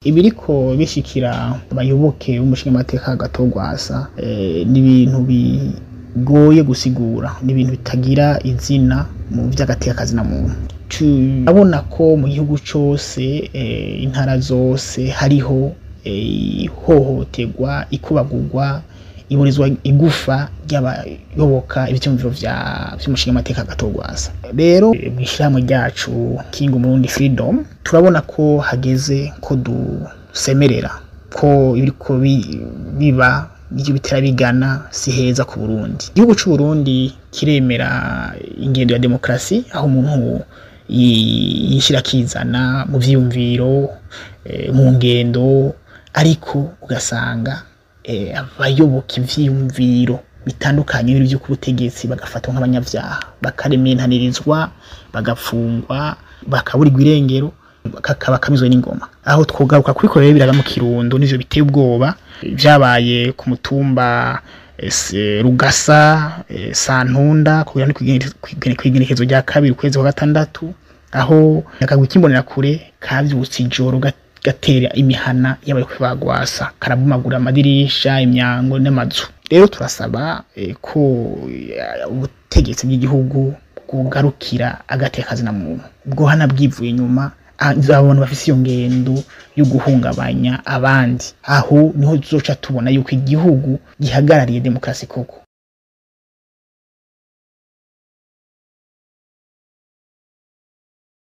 Ibiriko bishikira abayoboke b'umushingamateka Agathon-Rwasa ni ibintu bigoye gusigura, ni ibintu bitagira izina mu vy'agateka na muntu. Turabona ko mu gihugu cose, intara zose, hariho ihohoterwa, ikubagurwa, iburizwa igufa ry'abayoboka ivyiyumviro vy'umushingamateka Agathon-Rwasa. Rero mw'ishirahamwe ryacu King Umurundi Freedom turabona ko hageze ko dusemerera ko ibiriko biba ivyo bitera bigana si heza ku Burundi. Igihugu c'Uburundi kiremera ingendo ya demokarasi, aho umuntu yishira akizana mu vyiyumviro, mu ngendo, ariko ugasanga abayoboka ivyiyumviro bitandukanye n'ivyo ku butegetsi bagafatwa nk'abanyavyaha, bakarementanirizwa, bagapfungwa, bakaburirwa irengero, bakamizwe n'ingoma. Aho twogaruka kubiko rero biraba mu Kirundo nivyo biteye ubwoba, vyabaye ku mutumba Rugasa, Santunda, kugira kw'igenekerezo rya 2 ukwezi kwa 6, aho akagwi k'imbonerakure kavyutse ijoro gatera imihana y'abariko bagwasa, karabomagura amadirisha, imyango n'amazu. Rero turasaba ko ubutegetsi bw'igihugu bwogarukira agateka na muntu, bwohana bwivuye inyuma abantu bafise iyo ngendo yo guhungabanya abandi. Aho niho tuzoca tubona yuko igihugu gihagarariye demokarasi koko.